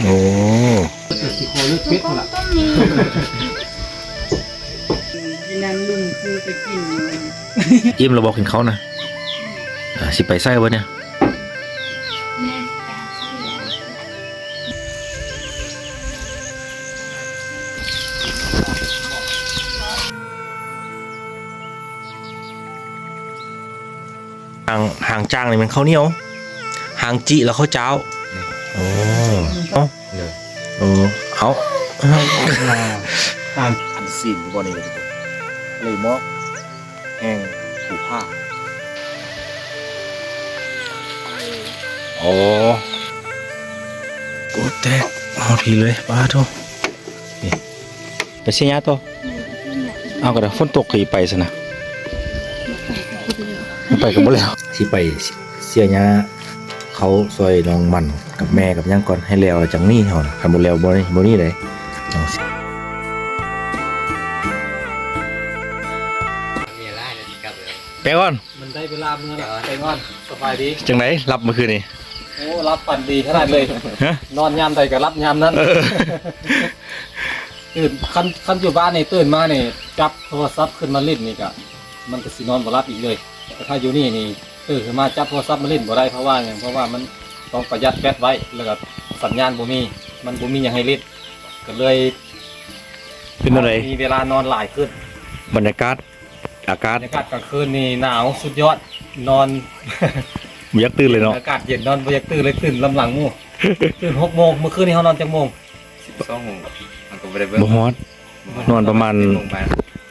ໂອ້ ຊິຂໍເລືອກເປັດພຸ້ນລະ ຊິນັ່ງລຸງຄືໄປກິນ. ອີ່ມແລ້ວບໍ່ກິນເຂົ້ານະ? ອ່າ ຊິໄປໃສວະເນຍ? ຫາງ ຫາງຈ້າງນີ້ແມ່ນເຂົ້າໜຽວ, ຫາງຈິແລ້ວເຂົ້າຈ້າວ. ໂອ້ ເອົ້າ ເອີ ເອົ້າ ອັນຊີ້ນຢູ່ບໍ່ນີ້ ເລີຍໝອກແຫ້ງປູພາ. ໂອ້ ໂອ້ ແຕກຮອດພີ້ເລີຍ ປາໂທ. ນີ້ ໄປເຊຍາຕໍ່. ເອົາ ກໍໄດ້ ຝົນຕົກກໍຊິໄປຊັ້ນນະ. ໄປກໍບໍ່ແລ້ວ ຊິໄປເຊຍາ ເຂົ້າຊ່ອຍນ້ອງໝັ່ນກັບແມ່ກັບຫຍັງກ່ອນ ໃຫ້ແລ້ວແລ້ວຈັ່ງໜີເຮົານະ. ຄັນບໍ່ແລ້ວບໍ່ໜີ ບໍ່ໜີເດ້. ໄປກ່ອນ. ມັນໄດ້ເວລາເມືອແລ້ວ ໄປກ່ອນ. ສະບາຍດີ. ຈັ່ງໃດ ຫຼັບມື້ຄືນນີ້? ໂອ້ ຫຼັບຝັນດີຂະໜາດເລີຍ. ຮະ? ນອນຍາມໃດກໍຫຼັບຍາມນັ້ນ. ເອີ ຕື່ນ ຄັນ ຄັນຢູ່ບ້ານນີ້ ຕື່ນມານີ້ ຈັບໂທລະສັບຂຶ້ນມາຫຼິ້ນນີ້ກະ ມັນກະຊິນອນບໍ່ຫຼັບອີກເລີຍ. ແຕ່ຖ້າຢູ່ນີ້ນີ້ ຕື່ນຂຶ້ນມາຈັບໂທລະສັບມາຫຼິ້ນບໍ່ໄດ້. ເພາະວ່າຫຍັງ? ເພາະວ່າມັນຕ້ອງປະຢັດແບັດໄວ້ ແລ້ວກະສັນຍານບໍ່ມີ ມັນບໍ່ມີຫຍັງໃຫ້ຫຼິ້ນ ກໍເລີຍເປັນແນວໃດ? ມີເວລານອນຫຼາຍຂຶ້ນ. ບັນຍາກາດ ອາກາດ ບັນຍາກາດກາງຄືນນີ້ໜາວສຸດຍອດ ນອນບໍ່ຢາກຕື່ນເລີຍເນາະ. ອາກາດເຢັນ ນອນບໍ່ຢາກຕື່ນເລີຍ ຕື່ນລຳຫຼັງໝູ່. ຕື່ນຫົກໂມງ. ມື້ຄືນນີ້ເຮົານອນຈັກໂມງ? ສິບສອງໂມງ. ເຮົາກໍບໍ່ໄດ້ເບິ່ງ ບໍ່ຮອດ. ນອນປະມານ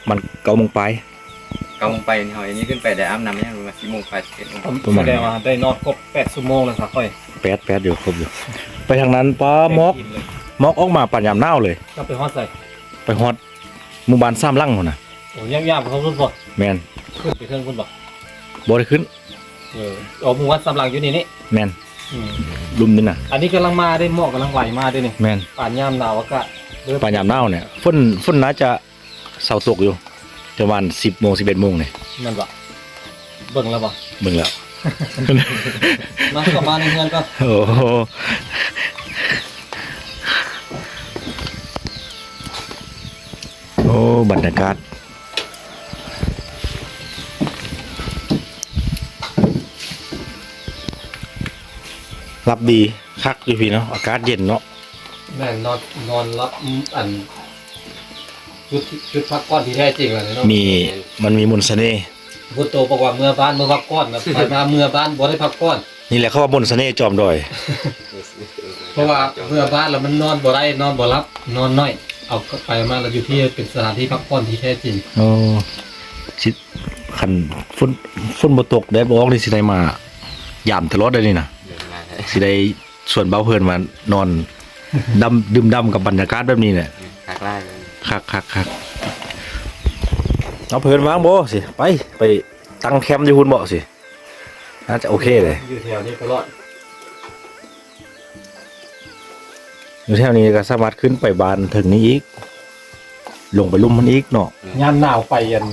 ມັນເກົ້າໂມງປາຍ ເກົ້າໂມງປາຍ. ເຮົາອັນນີ້ຂຶ້ນໄປໄດ້ອາບນ້ຳຫຍັງປະມານສິບໂມງປາຍ ສິບເອັດໂມງ ປະມານ. ສະແດງວ່າໄດ້ນອນຄົບແປດຊົ່ວໂມງແລ້ວຊະຂ້ອຍ. ແປດ ແປດຢູ່ ຄົບຢູ່. ໄປທາງນັ້ນ ປາ ໝອກ ໝອກອອກມາປານຍາມໜາວເລີຍ. ເຈົ້າໄປຮອດໃສ? ໄປຮອດ ໝູ່ບ້ານສາມຫຼັງພຸ້ນນະ. ໂອ້ ຍາກໆ ເຂົາຂຶ້ນບໍ່? ແມ່ນ. ຂຶ້ນໄປເທິງພຸ້ນບໍ່? ບໍ່ໄດ້ຂຶ້ນ. ເອີ ເອົາ ໝູ່ບ້ານສາມຫຼັງຢູ່ນີ້ນີ້. ແມ່ນ. ອືມ ລຸ່ມນີ້ນະ. ອັນນີ້ກຳລັງມາເດ້ ໝອກກຳລັງໄຫຼມາເດ້ນີ້. ແມ່ນ. ປານຍາມໜາວອາກາດ ປານຍາມໜາວນີ້ ຝົນ ຝົນໜ້າຈະເຊົາຕົກຢູ່ ປະມານສິບໂມງ ສິບເອັດໂມງນີ້. ແມ່ນບໍ່? ເບິ່ງແລ້ວບໍ່? ເບິ່ງແລ້ວ. ມາ ເຂົ້າມາໃນເຮືອນກ່ອນ. ໂອ້ໂຫ ໂອ້ ບັນຍາກາດ ຫຼັບດີຄັກຢູ່ພີ້ເນາະ ອາກາດເຢັນເນາະ. ແມ່ນ ນອນ ນອນຫຼັບ ອືມ ອັນ ຈຸດ ຈຸດພັກຜ່ອນທີ່ແທ້ຈິງແລ້ວເນາະ. ມີ ມັນມີມົນສະເໜ່. ພຸດໂຕບອກວ່າເມືອບ້ານເມືອພັກຜ່ອນນະ ໄປມາເມືອບ້ານບໍ່ໄດ້ພັກຜ່ອນ. ນີ້ແຫຼະເຂົາວ່າມົນສະເໜ່ຈອມດອຍ. ເພາະວ່າເມືອບ້ານແລ້ວມັນນອນບໍ່ໄດ້ ນອນບໍ່ຫຼັບ ນອນໜ້ອຍ. ເອົາໄປມາແລ້ວຢູ່ພີ້ເປັນສະຖານທີ່ພັກຜ່ອນທີ່ແທ້ຈິງ. ໂອ້ ຊິ ຄັນຝົນ ຝົນບໍ່ຕົກ ແດດບໍ່ອອກນີ້ ຊິໄດ້ມາຢາມຕະຫຼອດເດ້ນີ້ນະ. ຊິໄດ້ ຊວນບ່າວເພີນມານອນ ດຳ ດື່ມດ່ຳກັບບັນຍາກາດແບບນີ້ແຫຼະ. ຄັກຫຼາຍ. ຄັກໆໆ. ເອົາ ເພິ່ນວ່າງບໍ່ຊິ ໄປ ໄປຕັ້ງແຄມຢູ່ພຸ້ນບໍ່ຊິ ໜ້າຈະໂອເຄເດ້. ຢູ່ແຖວນີ້ຕະຫຼອດ ຢູ່ແຖວນີ້ກໍສາມາດຂຶ້ນໄປບ້ານເທິງນີ້ອີກ ລົງໄປລຸ່ມມັນອີກເນາະ. ຍາມໜາວໄປອັນ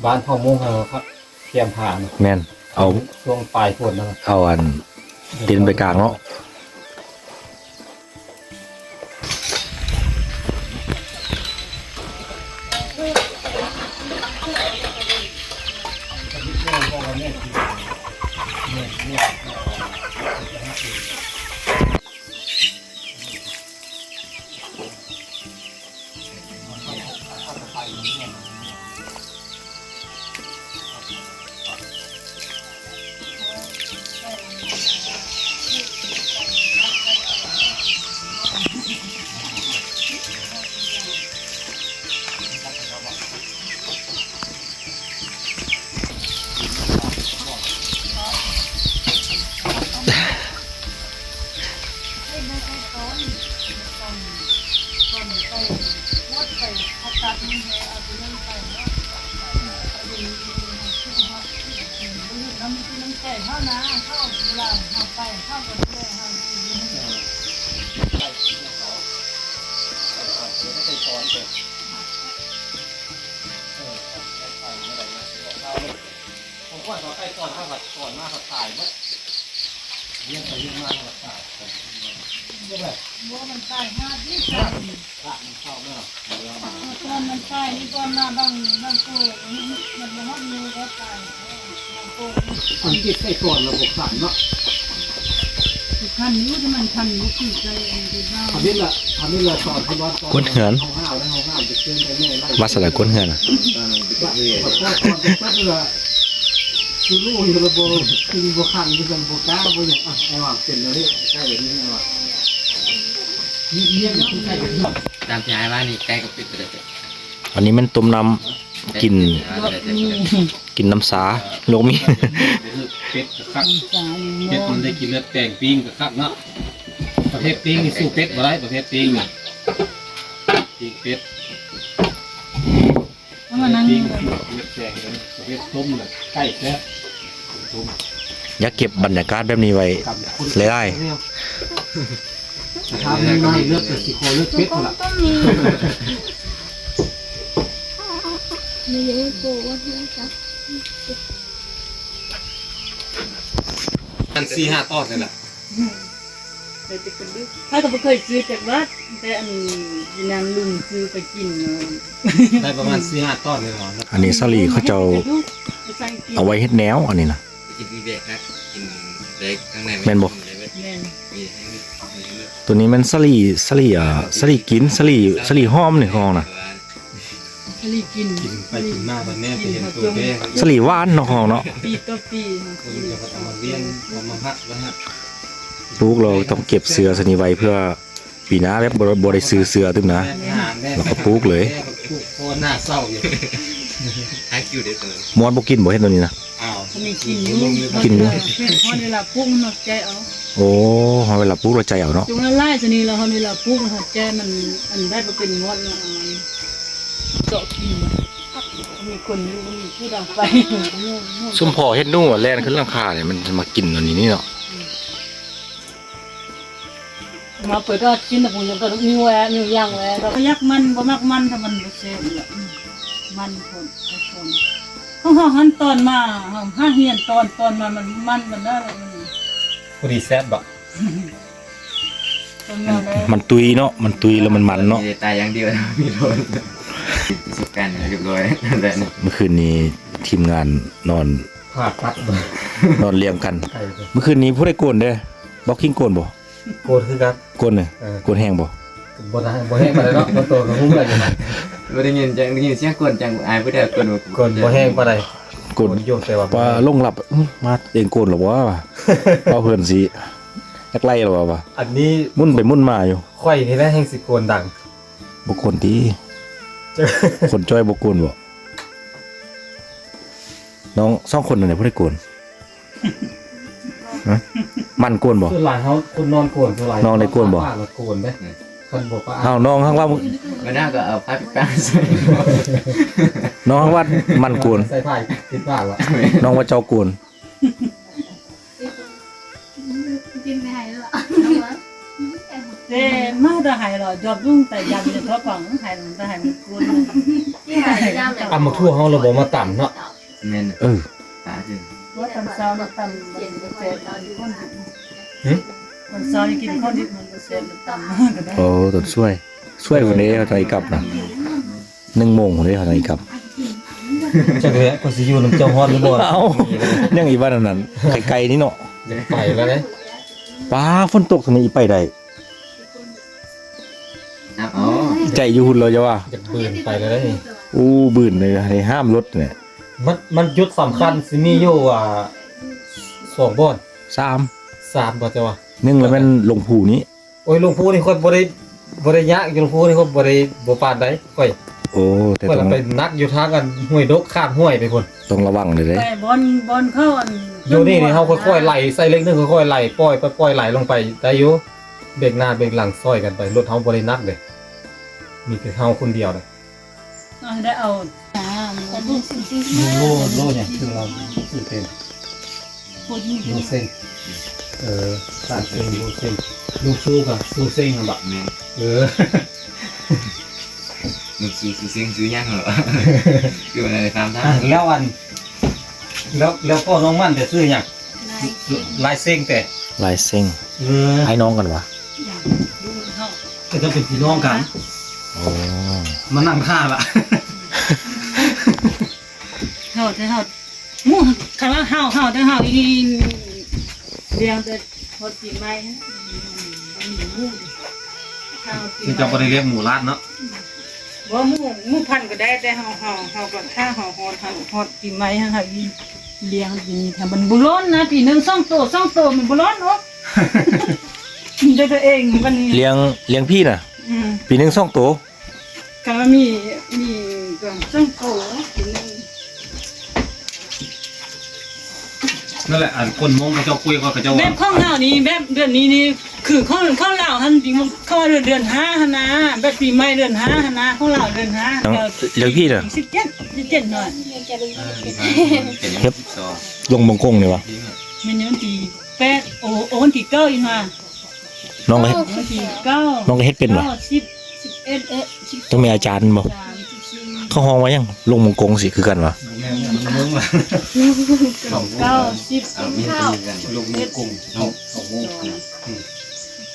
ບ້ານເຜົ່າມົ້ງເຮົາຄັກ. ແຄມຜານະ. ແມ່ນ ເອົາ ຊ່ວງປາຍຝົນນະ ເອົາອັນ ເຕັນໄປກາງເນາະ. ຂອງຂ້ອຍເຂົາໄກ່ກ່ອນ ເຮົາກໍກ່ອນມາກໍຕາຍເບິດ ລ້ຽງໄປລ້ຽງມາເຮົາກໍຕາຍ. ບໍ່ ມັນຕາຍຫາດນີ້ ຕອນມັນຕາຍນີ້ ກ່ອນໜ້າບາງ ບາງໂຕ ມັນບໍ່ຮອດມື້ກໍຕາຍ ບາງໂຕ ມັນເກັບໃສ່ກ່ອນລະບໍ່ຄັນເນາະ ຄັນຢູ່ ແຕ່ມັນຄັນບໍ່ຄືໃສ່ອັນເດີມ ຄັນນີ້ລະ ຄັນນີ້ລະຕອນທີ່ວ່າ ກົດເຮືອນ ເຮົາຫ້າວໄດ້ ເຮົາຫ້າວຈະເກີນໄປແນ່ໄລ່ ວ່າຊັ້ນລະ ກົດເຮືອນນະ ເອີ ເອີ ເອີ ຄືຮູ້ຢູ່ລະບໍ່ ຄືບໍ່ຄັນ ຄືຈັ່ງບໍ່ກ້າ ບໍ່ຫຍັງ ອ່ະ ໄອ້ວ່າເປັນແນວນີ້ ໃກ້ແບບນີ້ ໄອ້ວ່າ ຕາມທີ່ອ້າຍວ່ານີ້ ໄກ່ກັບເປັດໄປເລີຍ ອັນນີ້ແມ່ນຕົ້ມນ້ຳ ກິນ ກິນນ້ຳຊາ ລວກໝີ່ ເປັດກະຄັກ ເປັດມັນໄດ້ກິນເລືອດແປງ ປີ້ງກະຄັກເນາະ ປະເພດປີ້ງນີ້ສູ້ເປັດບໍ່ໄດ້ ປະເພດປີ້ງນີ້ ປີ້ງເປັດ ເອົາມານັ່ງ ເປັດປີ້ງເລືອດແປງ ປະເພດຕົ້ມນະ ໄກ່ແຊບ ຢາກເກັບບັນຍາກາດແບບນີ້ໄວ້ຫຼາຍໆ ຖ້າມັນມາອີກເລືອກກໍຊິຂໍເລືອກເປັດພຸ້ນລະ ອັນສີ່ຫ້າຕອນນີ້ລະ ໄປແຕ່ກະດຶກ ຂ້ອຍກໍບໍ່ເຄີຍຊື້ຈັກບາດ ແຕ່ອັນອີນາງລຸງຊື້ໄປກິນ ໄດ້ປະມານສີ່ຫ້າຕອນນີ້ລະ ອັນນີ້ສາລີເຂົາເຈົ້າເອົາໄວ້ເຮັດແນວ ອັນນີ້ນະ ກິນແບກ ກິນໄດ້ຂ້າງໃນ ແມ່ນບໍ່? ແມ່ນ ໂຕນີ້ແມ່ນສາລີ ສາລີ ອ່າ ສາລີກິນ ສາລີ ສາລີຫອມນີ້ຂອງນະ ສາລີກິນ ກິນໄປກິນມາບັດແນມໄປເຫັນໂຕແທ້ ສາລີຫວານເນາະຂອງເນາະ ປີຕໍ່ປີ ເອົາມາລ້ຽງ ເອົາມາຮັກໄວ້ຫັ້ນ ປູກແລ້ວຕ້ອງເກັບເສືອຊະນີ້ໄວ້ເພື່ອ ປີໜ້າແບບບໍ່ ບໍ່ໄດ້ຊື້ເສືອຕື່ມນະ ແມ່ນ ແລ້ວກໍປູກເລີຍ ປູກພໍໜ້າເຊົາຢູ່ ຫາກິວໄດ້ຕົວ ມອດບໍ່ກິນບໍ່ເຫັດຕົວນີ້ນະ ອ້າວ ກໍມີກິນຢູ່ ກິນຢູ່ ເວລາປູກມັນໃຈເອົາ ໂອ້ ເວລາປູກແລ້ວໃຈເອົາເນາະ ຈຸງຫຼາຍຊະນີ້ລະ ເວລາປູກມັນໃຈ ມັນອັນໄດ້ບໍ່ເປັນມອດເນາະ ເຈາະກິນ ມີຄົນຢູ່ ມີຜູ້ດັງໄຟ ຊຸມພໍ່ເຮັດໜູແລ່ນຂຶ້ນຫຼັງຄານີ້ ມັນມາກິນຕົວນີ້ນີ້ເນາະ ມາເປີດກໍກິນແຕ່ຜູ້ຍັງກໍມີແວມີຢ່າງແວ ບໍ່ຢາກມັນ ບໍ່ມັກມັນ ຖ້າມັນບໍ່ແຊບລະ ມັນຄົນຄົນ ເຮົາຫັ້ນຕອນມາ ເຮົາຫາຮຽນຕອນ ຕອນມາມັນມັນ ມັນໄດ້ລະ ພໍດີແຊບບໍ່? ມັນ ມັນຕຸ້ຍເນາະ ມັນຕຸ້ຍແລ້ວມັນມັນເນາະ ມີແຕ່ຕາຍຢ່າງດຽວ ມີໂລນ ປະສົບການຮຽບຮ້ອຍ ມື້ຄືນນີ້ທີມງານນອນ ຜ່າຕັດ ນອນລຽງກັນ ມື້ຄືນນີ້ຜູ້ໃດໂກນເດີ້ ເບົາຄິງໂກນບໍ່? ໂກນຄືກັນ ໂກນເນາະ ເອີ ໂກນແຮງບໍ່? ບໍ່ໄດ້ ບໍ່ແຮງປານໃດເນາະ ໂຕກໍຮູ້ແລ້ວຢູ່ ບໍ່ໄດ້ຍິນຈັງ ໄດ້ຍິນສຽງໂກນຈັງ ອາຍຜູ້ໃດໂກນ ໂກນບໍ່ແຮງປານໃດ ໂກນ ໂກນຢູ່ ແຕ່ວ່າ ວ່າລົງຫຼັບ ອື ມາເອງໂກນແລ້ວບໍ່ວະ ເວົ້າເພິ່ນຊິ ຈັກໄລ່ແລ້ວວ່າ ອັນນີ້ໝຸນໄປໝຸນມາຢູ່ ຂ້ອຍນີ້ແຫຼະແຮ່ງຊິໂກນດັງ ບໍ່ໂກນຕິ ຄົນຈ້ອຍບໍ່ໂກນບໍ່? ນ້ອງສອງຄົນນັ້ນແຫຼະ ຜູ້ໃດໂກນ? ຮະ? ໝັ່ນໂກນບໍ່? ສ່ວນຫຼາຍເຮົາຄົນນອນໂກນ ສ່ວນຫຼາຍ ນ້ອງໄດ້ໂກນບໍ່? ປະອາດລະໂກນເດ້ ຄັນບໍ່ປະອາດ ເອົາ ນ້ອງຫັ້ນວ່າ ບັນດາກໍເອົາຜ້າປິດປາກໃສ່ ນ້ອງຫັ້ນວ່າໝັ່ນໂກນ ໃສ່ຜ້າປິດປາກວະ ນ້ອງວ່າເຈົ້າໂກນ ກິນໄປໃຫ້ແລ້ວ ແຕ່ມາແຕ່ໃຫ້ລະ ຢອດລຸງແຕ່ຢາມເຮັດເພາະຝັງໃຫ້ແຕ່ໃຫ້ມັນກຸນ ທີ່ໃຫ້ຢາມ ຕຳບັກຖົ່ວເຮົາລະບໍ່ມາຕຳເນາະ ແມ່ນ ເອີ ຕາເຖິງ ວ່າຕອນເຊົ້ານະຕຳແຊບ ຫຶ ຕອນເຊົ້ານີ້ກິນຂ້າວດິບມັນບໍ່ແຊບ ຕຳ ໂອ້ ຕອນຊ່ວຍ ຊ່ວຍພຸ້ນເດ້ ເຮົາຈັ່ງໄດ້ກັບນະ ໜຶ່ງໂມງພຸ້ນເດ້ ເຮົາຈັ່ງໄດ້ກັບ ຈັກແຫຼະ ເພິ່ນຊິຢູ່ນຳເຈົ້າຮອດຫຼືບໍ່ ເອົ້າ ຍັງອີກວ່ານັ້ນ ໄກໆນີ້ເນາະ ຢາກໄປແລ້ວເດ້ ປ້າ ຝົນຕົກເທົ່ານີ້ອີກໄປໄດ້ ໃຈຢູ່ພຸ້ນເລີຍ ຢ່າວ່າ ຢາກບືນໄປແລ້ວເດ້ ໂອ້ ບືນເລີຍ ໃຫ້ຫ້າມລົດແຫຼະ ມັນ ມັນຈຸດສຳຄັນຊິມີຢູ່ ອ່າ ສອງບ່ອນ ສາມ ສາມບໍ່ ເຈົ້າວ່າ ໜຶ່ງລະແມ່ນຫຼົງພູນີ້ ໂອ້ຍ ຫຼົງພູນີ້ຂ້ອຍບໍ່ໄດ້ ບໍ່ໄດ້ຍາກ ຫຼົງພູນີ້ຂ້ອຍບໍ່ໄດ້ ບໍ່ປານໃດຂ້ອຍ ໂອ້ ແຕ່ຕ້ອງໄປໜັກຢູ່ທາງອັນຫ້ວຍດົກ ຂ້າມຫ້ວຍໄປພຸ້ນ ຕ້ອງລະວັງເລີຍເດ້ ໄປບ່ອນ ບ່ອນເຂົາອັນ ຢູ່ນີ້ນີ້ເຮົາຄ່ອຍໆໄຫຼ ໃສ່ເລກໜຶ່ງຄ່ອຍໆໄຫຼ ປ່ອຍໄປ ປ່ອຍໄຫຼລົງໄປໄດ້ຢູ່ ເບກໜ້າເບກຫຼັງຊ່ອຍກັນໄປ ລົດເຮົາບໍ່ໄດ້ໜັກເດ້ ມີແຕ່ເຮົາຄົນດຽວເດ້ ເຮົາໄດ້ເອົາ ໂລ ໂລຫຍັງ ຄືເຮົາຊື້ເປັນ ໂລເຊັງ ເອີ ສາມເຊັງ ໂລເຊັງ ລຸງຊູກັບຊູເຊັງຫັ້ນບະ ແມ່ນ ເອີ ລຸງຊູ ຊູເຊັງ ຊື່ຫຍັງເນາະ ຄືວ່າໄດ້ຖາມທາງ ແລ້ວອັນ ແລ້ວ ແລ້ວພໍ່ນ້ອງມັນແຕ່ຊື່ຫຍັງ? ລາຍ ລາຍເຊັງແຕ່ ລາຍເຊັງ ເອີ ອ້າຍນ້ອງກັນຫວາ? ເຂົາເຈົ້າເປັນພີ່ນ້ອງກັນ. ໂອ້ ມານັ່ງທ່າລະ. ເຮົາ ແຕ່ເຮົາ ໝູ່ ຄັນວ່າເຮົາ ເຮົາ ແຕ່ເຮົາອີ່ຫຼີ ລ້ຽງແຕ່ຮອດປີໃໝ່ ບໍ່ມີໝູ່. ຄືເຈົ້າບໍ່ໄດ້ລ້ຽງໝູຫຼາດເນາະ? ບໍ່ ໝູ່ ໝູພັນກໍໄດ້ ແຕ່ເຮົາ ເຮົາ ເຮົາກໍຖ້າເຮົາຮອດ ເຮົາຮອດປີໃໝ່ ເຮົາ ເຮົາອີ່ຫຼີລ້ຽງປີນີ້ ຖ້າມັນບໍ່ລ້ອນນະ ປີໜຶ່ງສອງໂຕ ສອງໂຕ ມັນບໍ່ລ້ອນເນາະ. ມີແຕ່ຕົວເອງບັດນີ້ ລ້ຽງ ລ້ຽງພີ້ນະ. ອືມ ປີໜຶ່ງສອງໂຕ. ກະມີ ມີກະສອງໂຕປີໜຶ່ງ. ນັ້ນແຫຼະ ອັນຄົນມົ້ງເຂົາເຈົ້າຄຸຍ ເຂົາເຈົ້າ ແບບຂອງລາວນີ້ ແບບເດືອນນີ້ນີ້ ຄືຂອງ ຂອງລາວຫັ້ນ ປີ ເຂົາວ່າເດືອນ ເດືອນຫ້າຫັ້ນນະ ແບບປີໃໝ່ເດືອນຫ້າຫັ້ນນະ ຂອງລາວເດືອນຫ້າ. ເອີ ເລື່ອງພີ້ນະ ສິບເຈັດ ສິບເຈັດໜ້ອຍ ເຮັດລົງມົງກົງນີ້ຫວາ? ແມ່ນວັນທີແປດ ໂອ ໂອ ວັນທີເກົ້າອີກຫວາ? ນ້ອງກໍເຮັດ ເກົ້າ ນ້ອງກໍເຮັດເປັນຫວາ? ເກົ້າ ສິບ ສິບເອັດ ເອີ ສິບ ຕ້ອງມີອາຈານບໍ່? ສາມ ສິບສີ່ ເຂົາຮ້ອງວ່າຫຍັງ? ລົງມົງກົງຊິຄືກັນຫວາ? ແມ່ນ ແມ່ນ ມັນລົງລະ ເກົ້າ ສິບ ລົງມົງກົງ ເນາະ ສອງໂມງ ສາມ ສິບ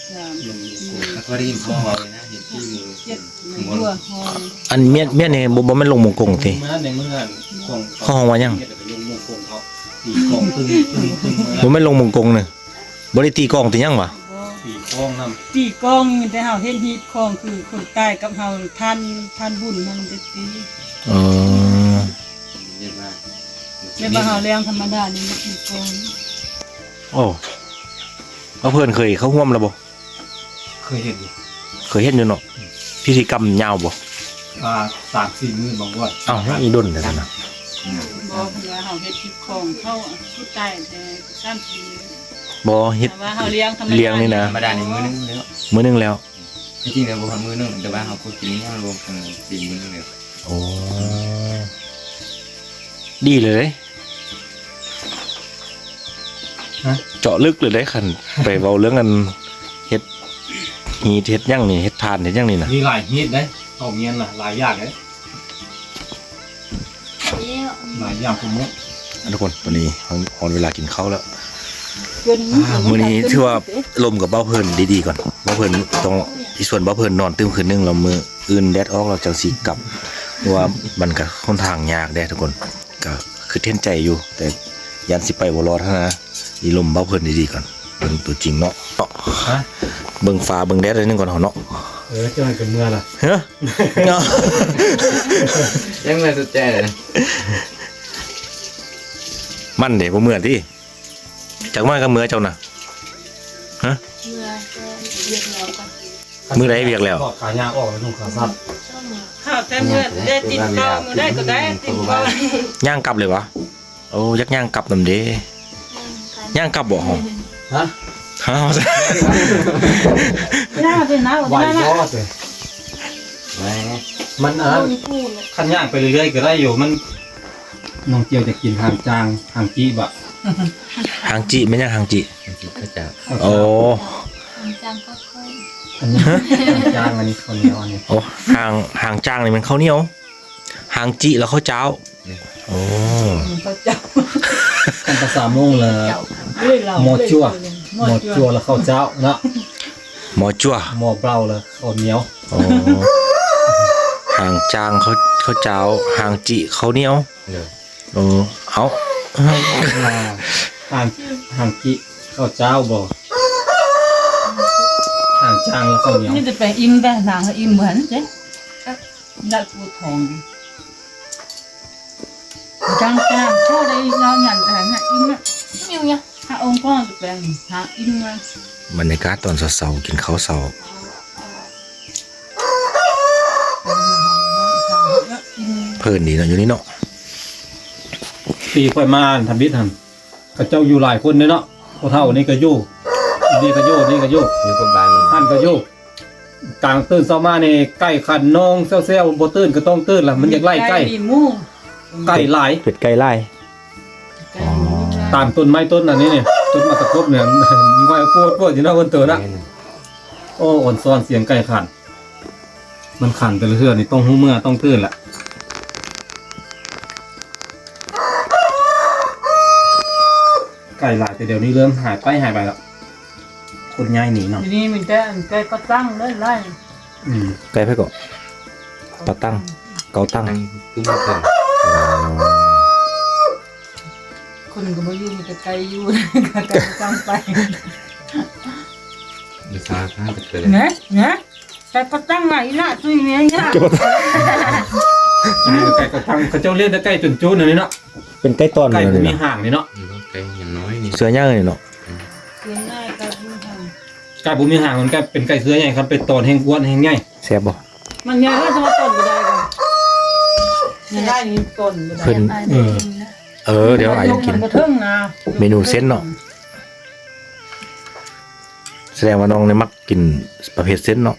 ສີ່ ລົງມົງກົງ. ເຂົາກໍໄດ້ຍິນເຂົາເວົ້າຢູ່ນະ ເຮັດທີ່ມື ເຈັດ ຫົວ ຫົວ ອັນເມຍ ເມຍນີ້ບໍ່ ບໍ່ແມ່ນລົງມົງກົງຕິ? ມາໃນມື້ນັ້ນຂອງ ເຂົາຮ້ອງວ່າຫຍັງ? ເຮັດໃຫ້ລົງມົງກົງ ເຂົາຕີກອງ ປຶ້ງ ປຶ້ງ ປຶ້ງ ບໍ່ແມ່ນລົງມົງກົງເນາະ. ບໍ່ໄດ້ຕີກອງຕີຫຍັງຫວາ? ຕີກອງນຳ ຕີກອງ ແຕ່ເຮົາເຮັດຮີດຄອງ ຄືຄົນຕາຍກັບເຮົາ ທ່ານ ທ່ານບຸນນັ້ນໄດ້ຕີ. ເອີ ແບບວ່າ ແບບວ່າເຮົາລ້ຽງທຳມະດານີ້ ມັນຕີກອງ. ໂອ້ ເອົາເພື່ອນເຄີຍເຂົ້າຮ່ວມແລ້ວບໍ່? ເຄີຍເຮັດຢູ່ ເຄີຍເຮັດຢູ່ເນາະ. ອືມ ພິທີກຳຍາວບໍ່? ອ່າ ສາມສີ່ມື້ບາງວັນ. ອ້າວ ຍັງອີກດົນແທ້ນະ. ອືມ ບໍ່ ເພິ່ນວ່າເຮົາເຮັດຄລິບຂອງເຂົາ ຜູ້ຕາຍແຕ່ສາມສີ່ມື້. ບໍ່ ເຮັດ ແຕ່ວ່າເຮົາລ້ຽງທຳມະດາ ລ້ຽງນີ້ນະ ທຳມະດານີ້ມື້ໜຶ່ງແລ້ວ ມື້ໜຶ່ງແລ້ວ. ທີ່ຈິງແລ້ວບໍ່ຮອດມື້ໜຶ່ງ ແຕ່ວ່າເຮົາກໍກິນຮວມກັນກິນມື້ໜຶ່ງແລ້ວ. ໂອ້ ດີເລີຍເດ້. ຮະ? ເຈາະເລິກເລີຍເດ້ ຄັນໄປເວົ້າເລື່ອງອັນເຮັດຮີດເຮັດຫຍັງນີ້ ເຮັດຖ່ານເຮັດຫຍັງນີ້ນະ. ມີຫຼາຍຮີດເດ້ ເຂົ້າຮຽນນະ ຫຼາຍຢ່າງເດ້. ຫຼາຍຢ່າງທຸກມື້. ອ່ະ ທຸກຄົນ ຕອນນີ້ຮອດເວລາກິນເຂົ້າແລ້ວ. ອ່າ ມື້ນີ້ຖືວ່າລົມກັບເບົາເພີນດີໆກ່ອນ. ເບົາເພີນຕ້ອງ ຊິຊວນເບົາເພີນນອນຕື່ມຄືນໜຶ່ງ ແລ້ວມື້ອື່ນແດດອອກ ແລ້ວຈັ່ງຊິກັບ ເພາະວ່າມັນກະຂ້ອນຂ້າງຍາກເດ້ທຸກຄົນ. ກະຄິດເຫັນໃຈຢູ່ ແຕ່ຢ້ານຊິໄປບໍ່ລອດຫັ້ນນະ. ຊິລົມເບົາເພີນດີໆກ່ອນ ເບິ່ງຕົວຈິງເນາະ. ຮະ? ເບິ່ງຟ້າເບິ່ງແດດໜ້ອຍໜຶ່ງກ່ອນເນາະ. ເອີ ຈັ່ງນັ້ນກໍເມືອລະ. ຮະ? ຍັງເມືອສຸດແຈເລີຍ. ມັນເດ້ ບໍ່ເມືອຕິ? ຈັກມາກັບເມືອເຈົ້ານະ. ຮະ? ເມືອແຕ່ວຽກແລ້ວກໍ ມື້ໃດວຽກແລ້ວ? ຂາຍ່າງອອກ ນຸ່ງຂາສັ້ນ. ເຂົ້າແຕ່ເມືອໄດ້ຕິດຕໍ່ ມື້ໃດກໍໄດ້ຕິດຕໍ່. ຍ່າງກັບເລີຍຫວາ? ໂອ້ ຢາກຍ່າງກັບນຳເດ້. ຍ່າງກັບບໍ່? ຮະ? ຮະ? ຍ່າງໄປນະ ໄຫວບໍ່? ມັນ ອັນນັ້ນ ຄັນຍ່າງໄປເລື້ອຍໆກໍໄດ້ຢູ່. ມັນ ນ້ອງຈຽວຈະກິນຫາງຈາງ ຫາງຈິບໍ່? ຫາງຈິ ແມ່ນຫຍັງຫາງຈິ? ຫາງຈິເຂົ້າເຈົ້າ. ໂອ້ ຫາງຈາງກໍຄ່ອຍ ອັນນີ້ຫາງຈາງ ອັນນີ້ເຂົ້າໜຽວ ອັນນີ້. ໂອ້ ຫາງ ຫາງຈາງນີ້ແມ່ນເຂົ້າໜຽວ. ຫາງຈິລະເຂົ້າເຈົ້າ. ໂອ້ ເຂົ້າເຈົ້າ. ຄັນພາສາມົ້ງລະ ເຈົ້າ ໝໍຈົວ ໝໍຈົວລະເຂົ້າເຈົ້າເນາະ. ໝໍຈົວ ໝໍເບົາລະເຂົ້າໜຽວ. ໂອ້ ຫາງຈາງເຂົ້າ ເຂົ້າເຈົ້າ ຫາງຈິເຂົ້າໜຽວ. ໂອ້ ເອົາ ຫາງ ຫາງຈິເຂົ້າເຈົ້າບໍ່? ຫາງຈາງລະເຂົ້າໜຽວ. ນີ້ຈະໄປອີ່ມແຕ່ນາງອີ່ມບໍ່ຫັ້ນເດ້. ຢາກປວດທ້ອງ. ຈາງ ຈາງ ເຂົ້າໄດ້ຍາວຫຍັນແຕ່ຫາອີ່ມນະ. ຫິວຍະ ຫາອົງກ້ອນແປງຫາອີ່ມນະ. ບັນຍາກາດຕອນເຊົ້າໆ ກິນເຂົ້າເຊົ້າ ເພີນດີເນາະ ຢູ່ນີ້ເນາະ. ປີຂ້ອຍມາທຳອິດຫັ້ນ ເຂົາເຈົ້າຢູ່ຫຼາຍຄົນເດ້ເນາະ. ຜູ້ເຖົ້ານີ້ກໍຢູ່ ນີ້ກໍຢູ່ ນີ້ກໍຢູ່ ຢູ່ກັບບ້ານ ຫັ້ນກໍຢູ່. ກາງຕື່ນເຊົ້າມານີ້ ໄກ່ຂັນນ້ອງແຊວໆ ບໍ່ຕື່ນກໍຕ້ອງຕື່ນລະ ມັນຢາກໄລ່ໄກ່. ໄກ່ມີໝູ ໄກ່ຫຼາຍ ເປັດໄກ່ຫຼາຍ. ໄກ່ມີ ອໍ ຕາມຕົ້ນໄມ້ຕົ້ນອັນນີ້ນີ້ ຕົ້ນໝາກຕະກົບນີ້ ງ່ອຍໂພດໆ ຢູ່ເນາະ ເພິ່ນໂຕນະ. ແມ່ນ. ໂອ້ ອອນຊອນສຽງໄກ່ຂັນ ມັນຂັນແຕ່ລະເທື່ອນີ້ຕ້ອງຮູ້ເມື່ອຕ້ອງຕື່ນລະ. ໄກ່ຫຼາຍ ແຕ່ດຽວນີ້ເລີ່ມຫາຍໄປຫາຍໄປລະ. ຄົນຍ້າຍໜີເນາະ. ດຽວນີ້ມີແຕ່ອັນໄກ່ກະຕັງເລີຍຫຼາຍ. ອືມ ໄກ່ໃຜເກາະ? ປາຕັງ ເກົາຕັງ ຕັ້ງຕຸ້ມເພິ່ນ. ອໍ ຄົນກໍບໍ່ຢູ່ ມີແຕ່ໄກ່ຢູ່ ກະຕັງໄປ. ນະ ນະ ແຕ່ກໍຕັ້ງຫຼາຍອີ່ຫຼະ ຕຸ້ຍເມຍຍະ ແຕ່ກໍຕັ້ງ ເຂົາເຈົ້າລ້ຽງແຕ່ໄກ່ຈົນໆ ນັ້ນເນາະ. ເປັນໄກ່ຕອນ ໄກ່ບໍ່ມີຫາງນີ້ເນາະ. ອືມ ໄກ່ຍັງນ້ອຍນີ້ ເສືອໃຫຍ່ເນາະ. ອືມ ເສືອໃຫຍ່ ໄກ່ບໍ່ມີຫາງ ໄກ່ບໍ່ມີຫາງ ມັນກໍເປັນໄກ່ເສືອໃຫຍ່. ຄັນໄປຕອນແຮງອ້ວນແຮງໃຫຍ່. ແຊບບໍ່? ມັນໃຫຍ່ ເອີ ແຕ່ວ່າຕອນບໍ່ໄດ້ກໍ ໃຫຍ່ນີ້ຕອນບໍ່ໄດ້. ເພິ່ນ ເອີ ເອີ ດຽວອ້າຍກິນ ມັນບໍ່ເຖິງນະ ເມນູເສັ້ນເນາະ. ສະແດງວ່ານ້ອງນີ້ມັກກິນປະເພດເສັ້ນເນາະ.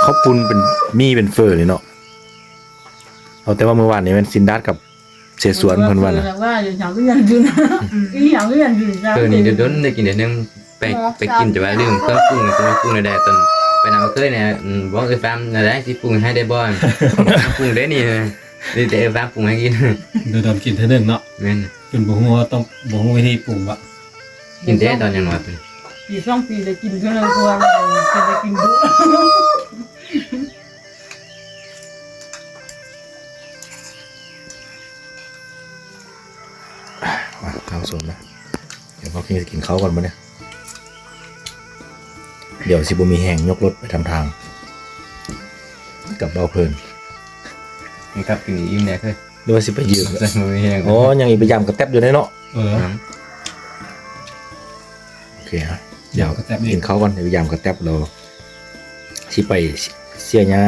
ເຂົ້າປຸ້ນເປັນໝີ່ເປັນເຝີນີ້ເນາະ. ເອົາແຕ່ວ່າມື້ວານນີ້ແມ່ນຊິນດາດກັບເສສວນເພິ່ນວ່ານະ. ວ່າຢູ່ຫຍັງກໍຍັງຢູ່ນະ ອີຫຍັງກໍຍັງຢູ່ນະ. ເອີ ນີ້ດົນໆ ໄດ້ກິນເທື່ອໜຶ່ງ ໄປ ໄປກິນ ແຕ່ວ່າລືມເຄື່ອງປຸງ ເຄື່ອງປຸງແນວໃດ. ຕອນໄປນຳເອື້ອຍນີ້ ອືມ ບອກເອື້ອຍຟາມແນວໃດ ຊິປຸງໃຫ້ໄດ້ບໍ່? ປຸງໄດ້ນີ້ ມີແຕ່ເອື້ອຍຟາມປຸງໃຫ້ກິນ. ດົນໆ ກິນເທື່ອໜຶ່ງເນາະ. ແມ່ນ ຈົນບໍ່ຮູ້ວ່າຕ້ອງ ບໍ່ຮູ້ວິທີປຸງວ່າ ກິນແຕ່ຕອນຍັງນ້ອຍ. ປີສອງປີໄດ້ກິນເທື່ອໜຶ່ງ ເພາະວ່າມັນເປັນໄດ້ກິນດຸ. ມາ ທາງສົມນະ ດຽວພວກນີ້ກິນເຂົ້າກ່ອນບາດນີ້. ດຽວຊິບໍ່ມີແຮງຍົກລົດໄປນຳທາງກັບເບົາເພີນ. ມີກັບກິນອີ່ມແດ່ເຄີຍ ຫຼືວ່າຊິໄປຢືມ? ບໍ່ມີແຮງ. ອໍ ຍັງອີກໄປຢາມກະແຕັບຢູ່ເດ້ເນາະ. ເອີ ໂອເຄ ດຽວກິນເຂົ້າກ່ອນ ດຽວໄປຢາມກະແຕັບ ແລ້ວຊິໄປເສຍຫຍ້າ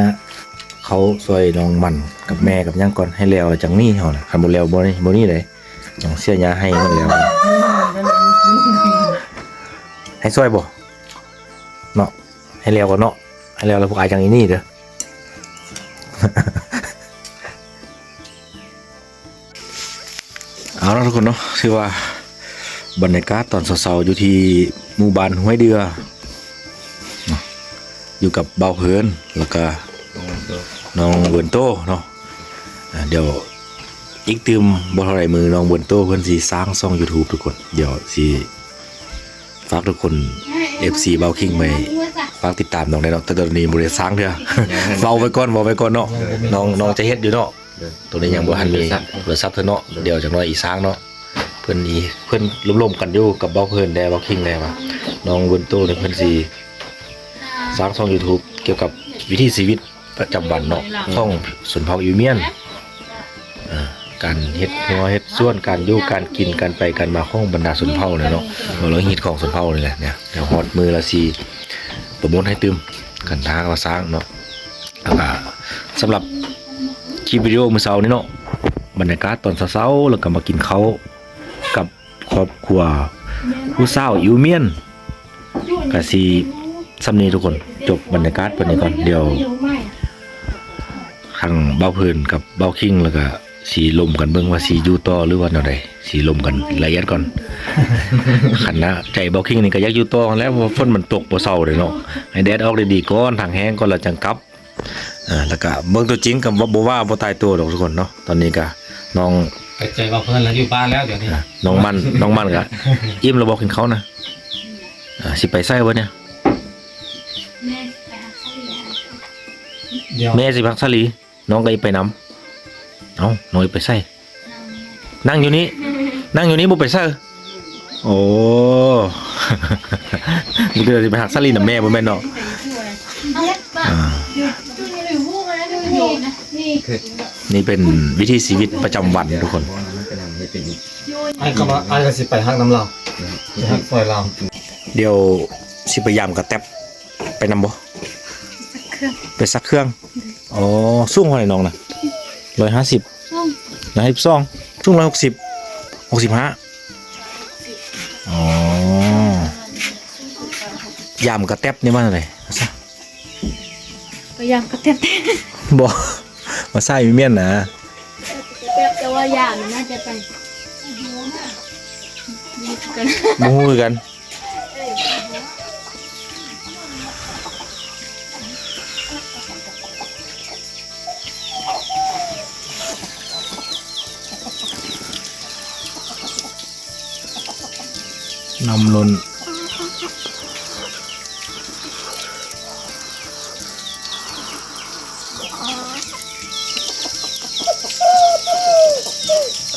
ເຂົ້າຊ່ອຍນ້ອງມັນກັບແມ່ກັບຫຍັງກ່ອນ ໃຫ້ແລ້ວແລ້ວຈັ່ງນີ້ເຮົານະ. ຄັນບໍ່ແລ້ວບໍ່ນີ້ ບໍ່ນີ້ເດ້ ຕ້ອງເສຍຫຍ້າໃຫ້ມັນແລ້ວ. ໃຫ້ຊ່ອຍບໍ່ເນາະ? ໃຫ້ແລ້ວກ່ອນເນາະ ໃຫ້ແລ້ວແລ້ວພວກອ້າຍຈັ່ງອີ່ນີ້ເດີ. ເອົາລະທຸກຄົນເນາະ ຖືວ່າບັນຍາກາດຕອນເຊົ້າໆ ຢູ່ທີ່ໝູ່ບ້ານຫ້ວຍເດື່ອເນາະ ຢູ່ກັບເບົາເພີນ ແລ້ວກະນ້ອງເວີນໂຕເນາະ. ອ່າ ດຽວອີກຕື່ມບໍ່ເທົ່າໃດມື້ ນ້ອງເວີນໂຕເພິ່ນຊິສ້າງຊ່ອງຢູທູບທຸກຄົນ. ດຽວຊິ ຝາກທຸກຄົນ ເອັຟຊີ ເບົາຄິງໄປຝາກຕິດຕາມນ້ອງແດ່ເນາະ. ແຕ່ຕອນນີ້ບໍ່ໄດ້ສ້າງເທື່ອ ເວົ້າໄວ້ກ່ອນ ເວົ້າໄວ້ກ່ອນເນາະ. ນ້ອງ ນ້ອງຈະເຮັດຢູ່ເນາະ. ໂດຍ ໂຕນີ້ຍັງບໍ່ທັນມີໂທລະສັບເທື່ອເນາະ. ໂດຍ ດຽວຈັກໜ້ອຍອີກສ້າງເນາະ. ເພິ່ນອີ ເພິ່ນລົມໆກັນຢູ່ກັບເບົາເພີນແດ່ ເບົາຄິງແດ່ວ່າ ນ້ອງເວີນໂຕນີ້ເພິ່ນຊິສ້າງຊ່ອງຢູທູບກ່ຽວກັບວິຖີຊີວິດ ປະຈຳວັນເນາະ ຂອງຊົນເຜົ່າອິວມຽນ. ເອີ ການເຮັດຮົ້ວເຮັດສວນ ການຢູ່ການກິນ ການໄປການມາຂອງບັນດາຊົນເຜົ່ານີ້ເນາະ ເວົ້າເລື່ອງຮີດຄອງຊົນເຜົ່ານີ້ແຫຼະ. ດຽວຮອດມື້ລະຊິໂປຣໂມດໃຫ້ຕື່ມ ຄັນຖ້າວ່າສ້າງເນາະ. ແລ້ວກະສຳລັບຄລິບວິດີໂອມື້ເຊົ້ານີ້ເນາະ ບັນຍາກາດຕອນເຊົ້າໆ ແລ້ວກະມາກິນເຂົ້າກັບ ຄອບຄົວຜູ້ສາວອິວມຽນ ກະຊິສ່ຳນີ້ທຸກຄົນ. ຈົບບັນຍາກາດປານນີ້ກ່ອນ. ດຽວທາງເບົາເພີນກັບເບົາຄິງ ແລ້ວກະຊິລົມກັນເບິ່ງວ່າຊິຢູ່ຕໍ່ ຫຼືວ່າແນວໃດ ຊິລົມກັນລະອຽດກ່ອນ. ຄັນນະໃຈເບົາຄິງນີ້ກະຢາກຢູ່ຕໍ່ຫັ້ນແຫຼະ ເພາະວ່າຝົນມັນຕົກບໍ່ເຊົາເດ້ເນາະ. ໃຫ້ແດດອອກດີໆກ່ອນ ທາງແຫ້ງກ່ອນ ແລ້ວຈັ່ງກັບ. ອ່າ ແລ້ວກະເບິ່ງຕົວຈິງກະບໍ່ ບໍ່ວ່າບໍ່ຕາຍຕົວດອກທຸກຄົນເນາະ. ຕອນນີ້ກະນ້ອງ ໄປໃຈວ່າເພິ່ນລະຢູ່ບ້ານແລ້ວດຽວນີ້. ອ່າ ນ້ອງມັນ ນ້ອງມັນກະອີ່ມແລ້ວບໍ່ກິນເຂົ້ານະ? ອ່າ ຊິໄປໃສວະເນຍ? ແມ່ຊິໄປຮັກສາລີ. ດຽວ ແມ່ຊິໄປຮັກສາລີ ນ້ອງກະອີ່ໄປນຳ. ເອົ້າ ນ້ອງອີ່ໄປໃສ? ນັ່ງຢູ່ນີ້ ນັ່ງຢູ່ນີ້ບໍ່ໄປໃສ. ໂອ້ ນີ້ກະຊິໄປຮັກສາລີນຳແມ່ບໍ່ແມ່ນເນາະ. ອ່າ ນີ້ເປັນວິຖີຊີວິດປະຈຳວັນທຸກຄົນ. ອ້າຍກະວ່າ ອ້າຍກະຊິໄປຮັກນຳລາວ ໄປຮັກຊ່ອຍລາວ. ດຽວຊິໄປຢາມກະແຕັບ ໄປນຳບໍ່? ໄປຊັກເຄື່ອງ. ອໍ ສູງເທົ່າໃດນ້ອງນະ? ຮ້ອຍຫ້າສິບ ຮ້ອຍຫ້າສິບສອງ. ສູງຮ້ອຍຫົກສິບ ຫົກສິບຫ້າ. ອໍ ຢາມກະແຕັບນີ້ວ່າແນວໃດ? ພາສາ ກະຢາມກະແຕັບ. ບໍ່ ພາສາອີ່ມຽນນະ. ກະແຕັບ ແຕ່ວ່າຢາມນີ້ໜ້າຈະໄປ ບໍ່ຮູ້ຄືກັນ ບໍ່ຮູ້ຄືກັນ. ນ້ຳລົ້ນ.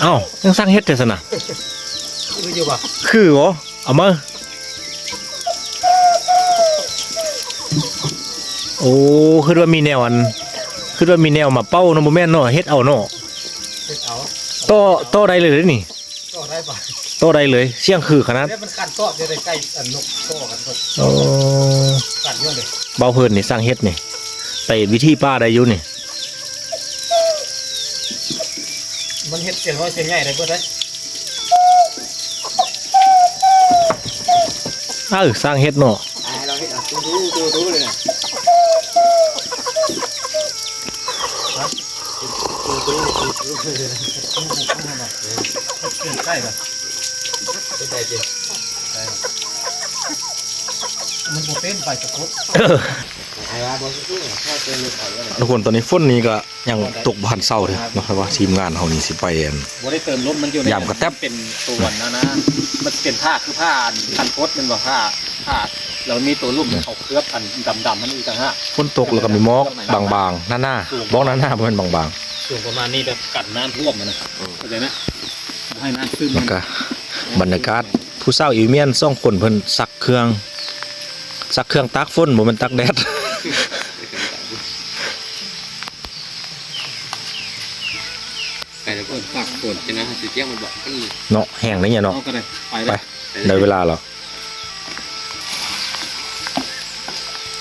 ເອົ້າ ຍັງສ້າງເຮັດແທ້ຊັ້ນນະ ຄືຢູ່ບໍ່? ຄືບໍ່? ເອົາມາ ໂອ້ ຄິດວ່າມີແນວອັນ ຄິດວ່າມີແນວມາເປົ່າເນາະ ບໍ່ແມ່ນເນາະ ເຮັດເອົາເນາະ ເຮັດເອົາ ຕໍ່ ຕໍ່ໄດ້ເລີຍເດ້ນີ້ ຕໍ່ໄດ້ປະ? ຕໍ່ໄດ້ເລີຍ ສຽງຄືຂະໜາດ ແຕ່ມັນກັນຕອບຢູ່ໃກ້ອັນນົກ ຕໍ່ກັນນົກ ໂອ້ ກັນຢູ່ເດ້ ເບົາເຮີນນີ້ສ້າງເຮັດນີ້ ໄປວິທີປ່າໄດ້ຢູ່ນີ້ ມັນເຮັດສຽງນ້ອຍສຽງໃຫຍ່ໄດ້ເບິດເດ້. ເອີ ສ້າງເຮັດເນາະ ໃຫ້ເຮົາເຮັດ ອ່າ ຕູໆໆເລີຍນະ ຕູໆໆເລີຍນະ ເຮັດໃກ້ລະ ເຮັດໄດ້ຕິ ໄດ້ລະ ມັນບໍ່ເປັນໃບສະກົດ ເອີ ໃຫ້ວ່າບໍ່ສຸກ ພໍເຕີມເລັກອອກແລ້ວນະ ທຸກຄົນ ຕອນນີ້ຝົນນີ້ກໍ ຍັງຕົກບໍ່ທັນເຊົາເດີເນາະ ແຕ່ວ່າທີມງານເຮົານີ້ຊິໄປ ອັນ ບໍ່ໄດ້ເຕີມລົມ ມັນຢູ່ໃນ ຢາມກະແຕັບ ເປັນຕົວນັ້ນນະ ມັນເປັນຜ້າ ຄືຜ້າອັນກັນກົດແມ່ນບໍ່ ຜ້າ ຜ້າ ແລ້ວມີຕົວລຸ່ມ ອືມ ເຂົາເຄືອບອັນດຳໆຫັ້ນອີກຕ່າງຫາກ ຝົນຕົກແລ້ວກໍມີໝອກບາງໆ ໜາໆ ໝອກໜາໆ ບໍ່ແມ່ນບາງໆ ສູງປະມານນີ້ ແບບກັນນ້ຳຖ້ວມຫັ້ນນະ ເອີ ເຂົ້າໃຈນະ ບໍ່ໃຫ້ນ້ຳຊຶມ ແລ້ວກໍບັນຍາກາດ ຜູ້ສາວອີວມຽນສອງຄົນ ເພິ່ນຊັກເຄື່ອງ ຊັກເຄື່ອງຕາກຝົນ ບໍ່ແມ່ນຕາກແດດ. ໄປແລ້ວເພິ່ນຕາກຝົນ ຈະນັ້ນຊິຕຽງມັນບໍ່ ມັນ ເນາະ ແຫ້ງໄດ໋ເນາະ ເອົາກໍໄດ້ ໄປ ໄປ ໄດ້ເວລາແລ້ວ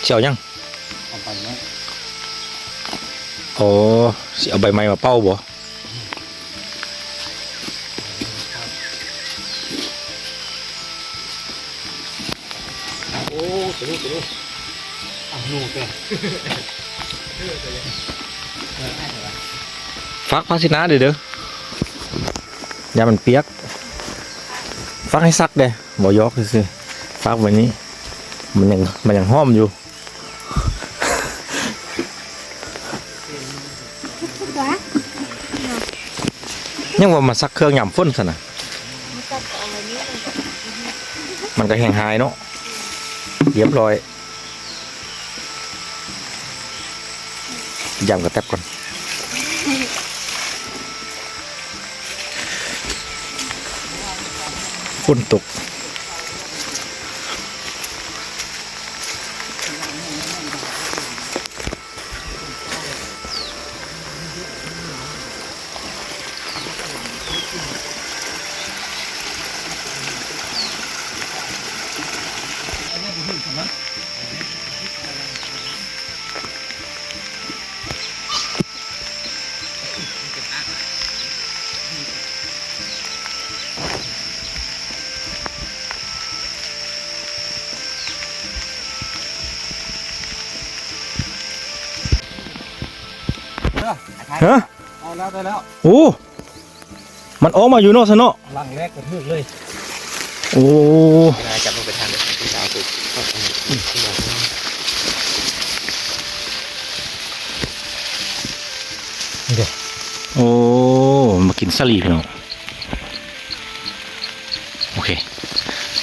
ຊິເອົາຫຍັງ? ເອົາໃບໄມ້ ໂອ້ ຊິເອົາໃບໄມ້ມາເປົ່າບໍ່? ໂອ້ ຕົວນີ້ ຕົວນີ້ ເອົາໜູແກ ຝາກຜ້າເຊັດໜ້າເດີ ເດີ ຢ້ານມັນປຽກ ຝາກໃຫ້ຊັກແດ່ ບໍ່ ຢອກຊື່ໆ ຝາກໄວ້ນີ້ ມັນຍັງ ມັນຍັງຫອມຢູ່. ຍັງວ່າມາຊັກເຄື່ອງຍາມຝົນຊັ້ນນະ ມັນກໍແຮງຫາຍເນາະ ລຽບຮ້ອຍ ຢາມກະແຕັບກ່ອນ. ຝົນຕົກ ຮະ ເອົາແລ້ວ ໄດ້ແລ້ວ ໂອ້ ມັນອອກມາຢູ່ເນາະ ຊະເນາະ ຫຼັງແລກກະຖືກເລີຍ ໂອ້ ຈັບລົງໄປທາງເດີ ຜູ້ສາວ ໂອ້ ມາກິນສາລີພີ່ນ້ອງ ໂອເຄ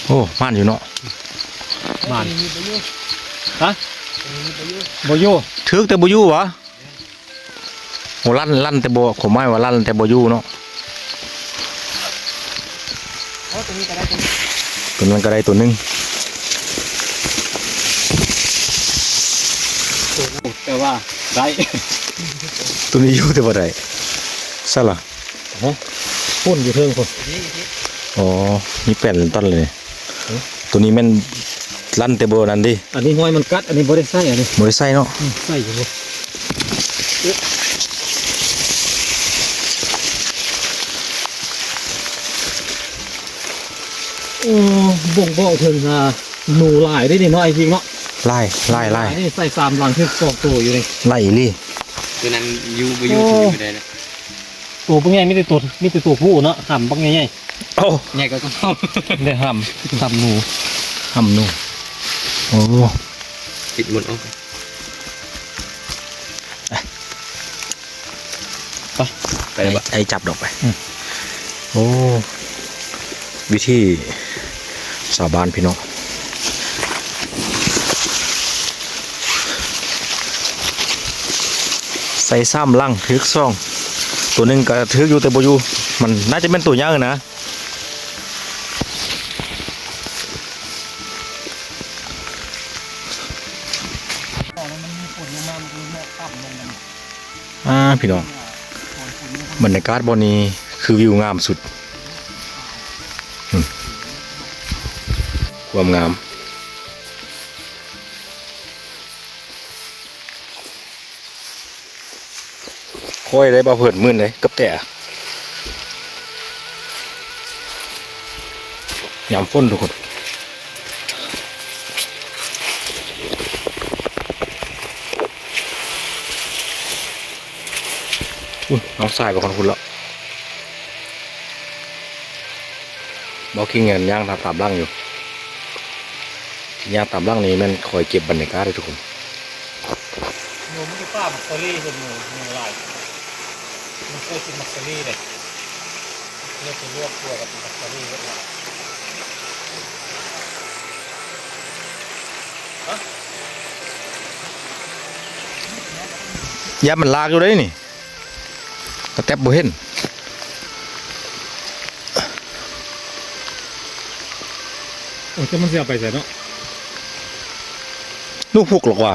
ໂອ້ ໝານຢູ່ເນາະ ໝານ ຮະ ບໍ່ຢູ່ ຖືກແຕ່ບໍ່ຢູ່ຫວາ? ໂອ້ ລັ່ນ ລັ່ນແຕ່ບໍ່ ຄວາມໝາຍວ່າລັ່ນແຕ່ບໍ່ຢູ່ເນາະ ໂອ້ ຕົວນີ້ກໍໄດ້ ຕົວນັ້ນກໍໄດ້ຕົວໜຶ່ງ ແຕ່ວ່າໄດ້ ຕົວນີ້ຢູ່ແຕ່ບໍ່ໄດ້ ໃສລະ ໂອ້ ພຸ້ນຢູ່ເທິງພຸ້ນ ອໍ ມີແປນຕັນເລີຍ ໂຕນີ້ແມ່ນລັ່ນແຕ່ບໍ່ນັ້ນເດ້ ອັນນີ້ຫ້ອຍມັນກັດ ອັນນີ້ບໍ່ໄດ້ໃສ່ ອັນນີ້ບໍ່ໄດ້ໃສ່ເນາະ ອືມ ໃສ່ຢູ່ ໂອ້ ບົ່ງບອກເຖິງ ອ່າ ໜູຫຼາຍເດ້ນີ້ເນາະ ໄອ້ພິງເນາະ ຫຼາຍ ຫຼາຍ ຫຼາຍ ນີ້ໃສ່ສາມຫຼັງຖືກສອງໂຕຢູ່ນີ້ ຫຼາຍອີ່ຫຼີ ຕົວນັ້ນຢູ່ບໍ່ຢູ່ ໂອ້ ໄດ້ນະ ໂຕບັກໃຫຍ່ ມີແຕ່ໂຕ ມີແຕ່ໂຕຜູ້ເນາະ ຫຳບັກໃຫຍ່ໆ ໂອ້ ໃຫຍ່ກວ່າເກົ່າ ໄດ້ຫຳ ຫຳໜູ ຫຳໜູ ໂອ້ ປິດໝົດອອກ ໄປ ໄປ ໄປ ໄອ້ຈັບດອກໄປ ອືມ ໂອ້ ວິທີ ຊາວບ້ານພີ່ນ້ອງ ໃສ່ສາມຫຼັງ ຖືກສອງ ຕົວໜຶ່ງກໍຖືກຢູ່ ແຕ່ບໍ່ຢູ່ ມັນໜ້າຈະແມ່ນຕົວໃຫຍ່ນະ. ອ່າ ພີ່ນ້ອງ ບັນຍາກາດບ່ອນນີ້ຄືວິວງາມສຸດ ອືມ ຄວາມງາມ. ຂ້ອຍໄດ້ ບ່າວເພີນ ມື່ນເດ້ ກັບແຕະ ຍາມຝົນທຸກຄົນ. ອຸ້ຍ ນ້ອງຊາຍໄປຮອດພຸ້ນແລ້ວ. ບໍ່ຂີ້ງຽນຍ່າງຕາມຫຼັງຢູ່ ຍ່າງຕາມຫຼັງນີ້ແມ່ນຄອຍເກັບບັນຍາກາດເດ້ທຸກຄົນ. ໜູມັນຢູ່ປ່າໝາກສາລີເຫັນໝູ ໝູຫຼາຍ ມັນເຄີຍກິນໝາກສາລີເດ້ ເລີຍໄປລວກຕົວກັບໝາກສາລີເຮັດຫຼາຍ. ຢ້ານມັນລາກຢູ່ເດ້ນີ້. ກະແຕັບບໍ່ເຫັນ ໂອ້ ແຕ່ມັນຊິເອົາໄປໃສເນາະ ລູກພຸກຫຼອກວ່າ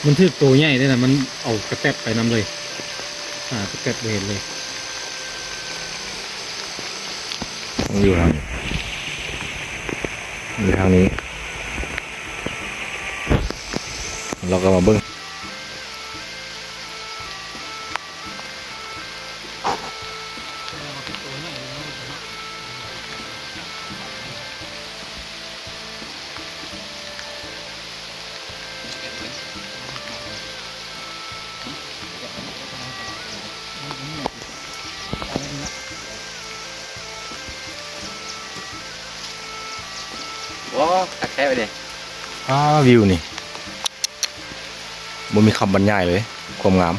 ມັນຖືກໂຕໃຫຍ່ເດ້ນະ ມັນເອົາກະແຕັບໄປນຳເລີຍ ຫາກະແຕັບບໍ່ເຫັນເລີຍ. ມັນຢູ່ທາງນີ້ ຢູ່ທາງນີ້ ເຮົາກໍມາເບິ່ງ. ໂອ້ ຄັກແທ້ເດ. ອ້າ ວິວນີ້ ບໍ່ມີຄຳບັນຍາຍເລີຍ ຄວາມງາມ.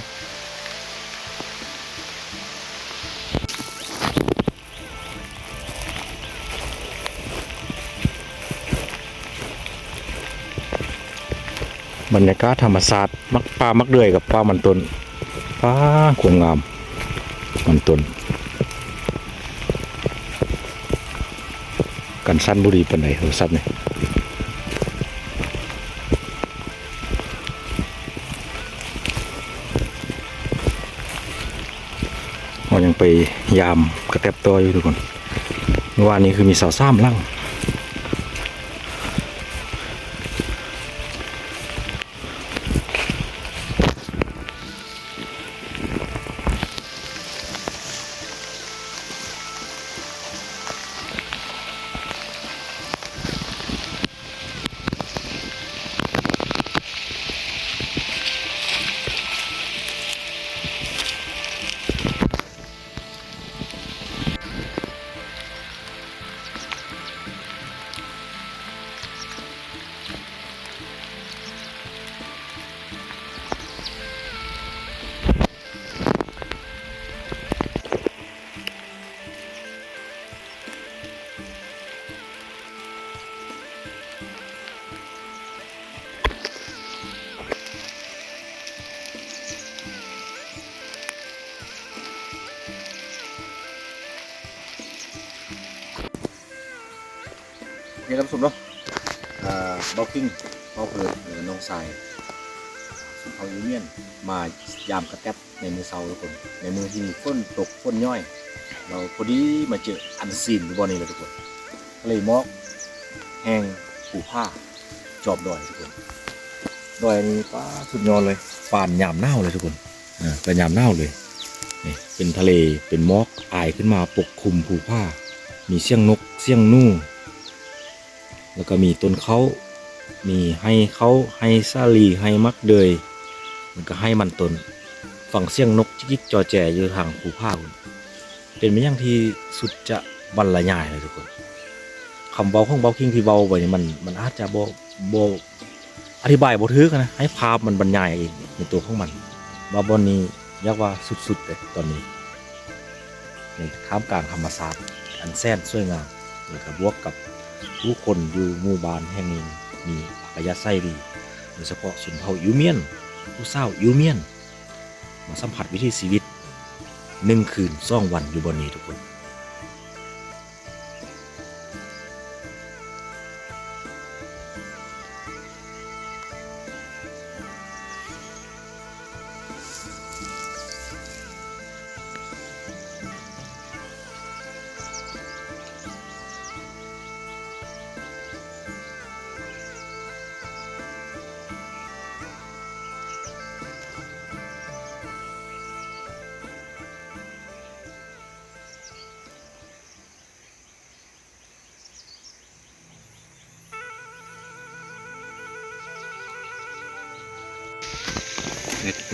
ບັນຍາກາດທຳມະຊາດ ໝາກປ່າໝາກເດືອຍກັບປ່າມັນຕົ້ນ. ປ້າ ຄວາມງາມ ມັນຕົ້ນ. ກັນສັ່ນບໍ່ດີປານໃດໂທລະສັບນີ້. ເຮົາຍັງໄປຢາມກະແຕັບຕໍ່ຢູ່ທຸກຄົນ. ເມື່ອວານນີ້ຄືມີຊາວສາມຫຼັງ. ໂອເຄ ທ່ານຜູ້ຊົມເນາະ ເອີ ບ່າວຄິງ ບ່າວເພີນ ແລະ ນ້ອງຊາຍ ຊຸມເຜົ່າອີ່ມຽນ ມາຢາມກະແຕັບໃນມື້ເຊົ້າທຸກຄົນ ໃນມື້ທີ່ຝົນຕົກຝົນຍ້ອຍ ແລ້ວພໍດີມາເຈີອັນຊີນຢູ່ບ່ອນນີ້ແຫຼະທຸກຄົນ ທະເລໝອກແຫ່ງພູຜາຈອມດອຍທຸກຄົນ. ດອຍນີ້ ປ້າ ສຸດຍອດເລີຍ ປານຍາມໜາວເລີຍທຸກຄົນ. ອ່າ ກໍຍາມໜາວເລີຍ ນີ້ເປັນທະເລ ເປັນໝອກອາຍຂຶ້ນມາປົກຄຸມພູຜາ ມີສຽງນົກ ສຽງໜູ ແລ້ວກໍມີຕົ້ນເຂົ້າ ມີໄຮ່ເຂົ້າ ໄຮ່ສາລີ ໄຮ່ໝາກເດືອຍ ແລ້ວກໍໄຮ່ມັນຕົ້ນ ຟັງສຽງນົກຈິກຈິກຈໍແຈຢູ່ທາງພູຜາພຸ້ນ. ເປັນໄປຢ່າງທີ່ສຸດຈະບັນລະຍາຍເລີຍທຸກຄົນ. ຄຳເວົ້າຂອງບ່າວຄິງທີ່ເວົ້າໄປນີ້ ມັນ ມັນອາດຈະບໍ່ ບໍ່ອະທິບາຍບໍ່ຖືກນະ ໃຫ້ພາບມັນບັນຍາຍເອງໃນຕົວຂອງມັນ ວ່າບ່ອນນີ້ຢາກວ່າສຸດໆເລີຍຕອນນີ້ ໃນທ່າມກາງທຳມະຊາດອັນແສນສວຍງາມ. ແລ້ວກະບວກກັບຜູ້ຄົນຢູ່ໝູ່ບ້ານແຫ່ງນີ້ມີອັດທະຍາໄສດີ, ໂດຍສະເພາະຊົນເຜົ່າອິວມຽນ, ຜູ້ສາວອິວມຽນ ມາສຳຜັດວິຖີຊີວິດໜຶ່ງຄືນສອງວັນຢູ່ບ່ອນນີ້ທຸກຄົນ.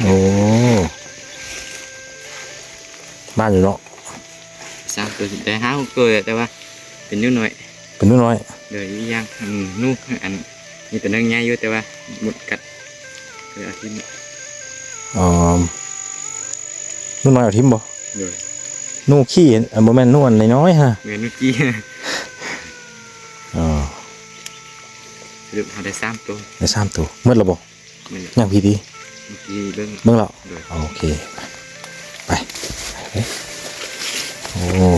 ໂອ້ ມາຢູ່ເນາະ ສາມໂຕ ໄດ້ຫ້າຫົກໂຕແລ້ວ ແຕ່ວ່າເປັນໜູນ້ອຍ ເປັນໜູນ້ອຍ ໂດຍ ອີກຢ່າງ ອືມ ໜູ ອັນ ມີໂຕໜຶ່ງໃຫຍ່ຢູ່ ແຕ່ວ່າມົດກັດ ເລີຍເອົາຖິ້ມ. ອໍ ໜູນ້ອຍເອົາຖິ້ມບໍ່? ໂດຍ ໜູຂີ້ ບໍ່ແມ່ນໜູອັນນ້ອຍໆຫັ້ນ ແມ່ນໜູຂີ້. ອໍ ສະຫຼຸບເຮົາໄດ້ສາມໂຕ ໄດ້ສາມໂຕ ໝົດແລ້ວບໍ່? ຍັງພີ້ຕິ ເມື່ອກີ້ເບິ່ງ ເບິ່ງແລ້ວ ໂດຍ ໂອເຄ ໄປ ໄປ ໂອ້.